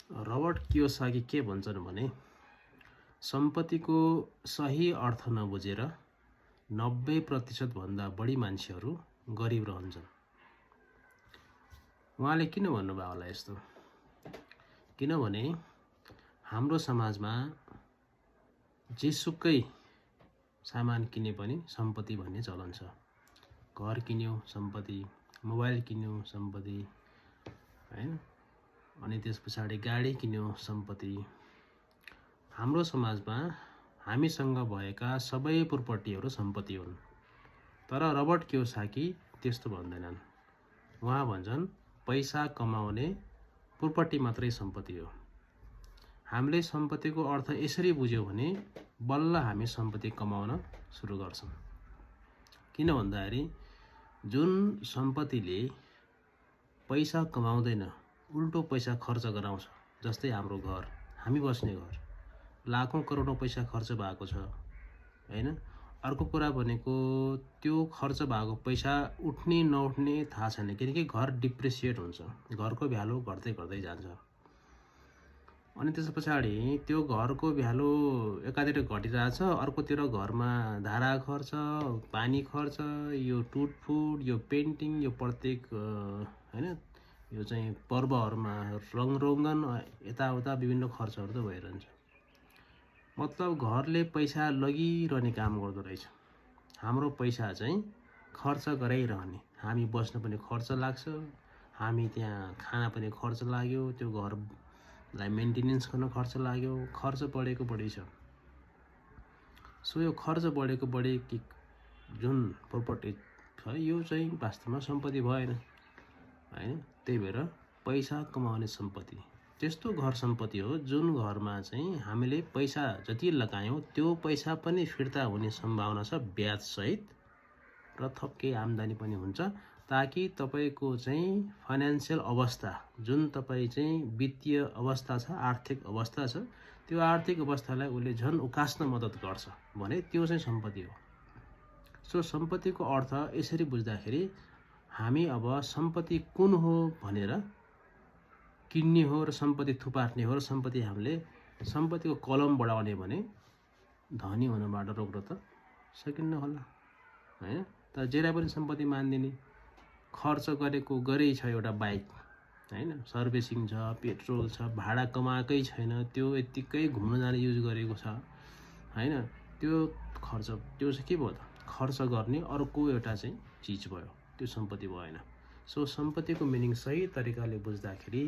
Robert Kiyosaki के भन्छन् भने सम्पत्तिको सही अर्थ नबुझेर 90% भन्दा बढी मान्छेहरू गरिब रहन्छन्। उहाँले किन भन्नुभयो होला यस्तो? किनभने हाम्रो समाजमा जेसुकै सामान किने पनि सम्पत्ति भन्ने चलन छ। घर किन्यो सम्पत्ति, मोबाइल किन्यो सम्पत्ति, हैन? अनि त्यस पछाडि गाडी किन्यो सम्पत्ति। हाम्रो समाजमा हामीसँग भएका सबै प्रोपर्टीहरू सम्पत्ति हुन्। तर रबर्ट कियोसाकी त्यस्तो भन्दैनन्। उहाँ भन्छन् पैसा कमाउने प्रोपर्टी मात्रै सम्पत्ति हो। हामीले सम्पत्तिको अर्थ यसरी बुझ्यौँ भने बल्ल हामी सम्पत्ति कमाउन सुरु गर्छौँ। किन भन्दाखेरि जुन सम्पत्तिले पैसा कमाउँदैन, उल्टो पैसा खर्च गराउँछ, जस्तै हाम्रो घर, हामी बस्ने घर, लाखौं करोडौं पैसा खर्च भएको छ, हैन? अर्को कुरा भनेको त्यो खर्च भएको पैसा उठ्ने नउठ्ने थाहा छैन, किनकि घर डिप्रिसिएट हुन्छ, घरको भ्यालु घट्दै घट्दै जान्छ। अनि त्यस पछाडि त्यो घरको भ्यालु एकातिर घटिरहेछ, अर्कोतिर घरमा धारा खर्च, पानी खर्च, यो टुटफुट, यो पेन्टिङ, यो प्रत्येक हैन, यो चाहिँ पर्वहरूमा रङरोगन, यताउता विभिन्न खर्चहरू त भइरहन्छ। मतलब घरले पैसा लगिरहने काम गर्दो रहेछ। हाम्रो पैसा चाहिँ खर्च गराइरहने, हामी बस्न पनि खर्च लाग्छ, हामी त्यहाँ खाना पनि खर्च लाग्यो, त्यो घरलाई मेन्टेनेन्स गर्न खर्च लाग्यो, खर्च बढेको बढी छ। सो यो खर्च बढेको बढी कि जुन प्रोपर्टी छ यो चाहिँ वास्तवमा सम्पत्ति भएन, हैन? त्यही भएर पैसा कमाउने सम्पत्ति त्यस्तो घर सम्पत्ति हो जुन घरमा चाहिँ हामीले पैसा जति लगायौँ त्यो पैसा पनि फिर्ता हुने सम्भावना छ ब्याज सहित, र थप केही आम्दानी पनि हुन्छ, ताकि तपाईको चाहिँ फाइनान्शियल अवस्था, जुन तपाईँ चाहिँ वित्तीय अवस्था छ, आर्थिक अवस्था छ, त्यो आर्थिक अवस्थालाई उसले झन् उकास्न मद्दत गर्छ भने त्यो चाहिँ सम्पत्ति हो। सो सम्पत्तिको अर्थ यसरी बुझ्दाखेरि हामी अब सम्पत्ति कुन हो भनेर किन्ने हो र सम्पत्ति थुपार्ने हो र सम्पत्ति हामीले सम्पत्तिको कलम बढाउने भने धनी हुनबाट रोक्न त सकिन्न होला, हैन? तर जेलाई पनि सम्पत्ति मान्दिने, खर्च गरेको गरै छ एउटा बाइक, हैन? सर्भिसिङ छ, पेट्रोल छ, भाडा कमाएकै छैन, त्यो यत्तिकै घुम्न जाने युज गरेको छ, हैन? त्यो खर्च, त्यो चाहिँ के भयो त? खर्च गर्ने अर्को एउटा चाहिँ चिज भयो, त्यो सम्पत्ति भएन। सो सम्पत्तिको मिनिङ सही तरिकाले बुझ्दाखेरि